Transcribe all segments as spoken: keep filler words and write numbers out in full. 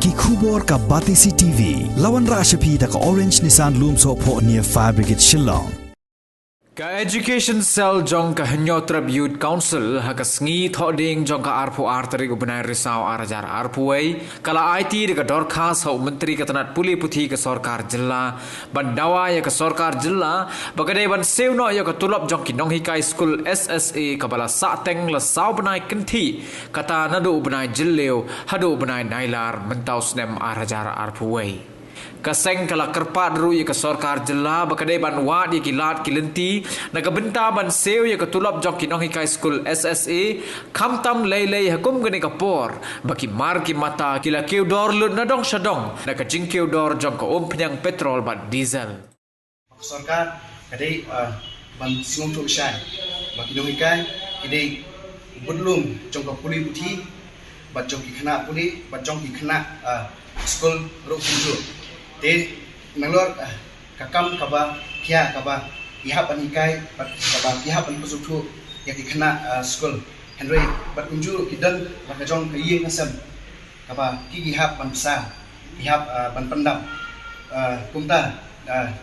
Ki khubor ka Batesi T V. La wanrah sha phi da ka Orange Nissan Lumsohphoh near Fire Brigade Shillong. Ka Education Cell jong ka Hynñiewtrep Youth Council ha ka sngi Thohdieng jong ka arphew ar tarik u bnai Risaw ar hajar arphew wei ka la aiti da ka dorkhas ha u Myntri ka tnat pule puthi ka sorkar jylla ban dawa ïa ka sorkar jylla ba ka dei ban siew noh ïa ka tulop jong ki nonghikai skul S S A kaba la sahteng la saw bnai kynthih, kata naduh u bnai Jylliew haduh u bnai Nailar mynta u snem ar hajar arphew wei. Ka seng ka la kyrpad ruh ïa ka sorkar jylla ba ka dei ban wad ïa ki lad ki lynti na ka bynta ban siew ïa ka tulop jong ki nonghikai skul S S A, khamtam lei lei ha kum kane ka por ba ki mar ki mata ki la kiew dor lut na dong sha dong na ka jingkiew dor jong ka umphniang petrol bad diesel. Ka sorkar ka dei, ah, ban sngewthuh shai ba ki nonghikai ki dei u budlum jong ka pule puthi bad jong ki khynnah pule bad jong ki khynnah, ah, skul ruh kumjuh. Te nalor, ah, ka kam kaba khia kaba ki hap ban hikai bad kaba ki hap ban pynsngewthuh ïa ki khynnah, ah, skul. Hynrei bad kumjuh ruh ki don la ka jong ka ïing ka sem kaba ki, ki hap ban bsa, ki hap, ah, ban pyndap. Ah, kumta, ah,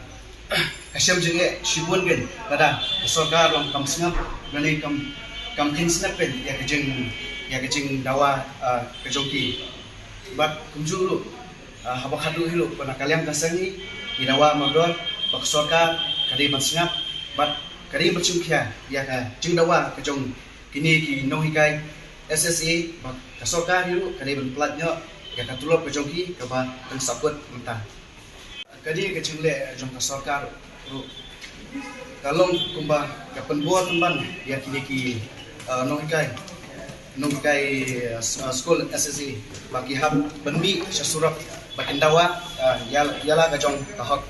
ka shem jingeh shibun kein lada ka sorkar long kam sngap lane kam, kam khein sngap kein ïa ka jing, ïa ka jingdawa, ah, ka jong ki. Bad kumjuh ruh, ah, haba khatduh hi ruh ba na ka liang ka seng ngi, ngi dawa mardor ba ka sorkar ka dei ban sngap bad ka dei ban shim khia ïa ka jingdawa ka jong kine ki nonghikai S S A, ba ka sorkar hi ruh ka dei ban pyllait noh ïa ka tulop ka jong ki kaba dang saphut mynta. Ka dei ka jingleh jong ka sorkar ruh ka long kumba ka pynbor pynban ïa kine ki, uh, nonghikai, nonghikai, uh, s-, uh, skul S S A ba ki hap ban mih sha surok ba kin dawa, uh, ïa, ïa la ka jong ka hok.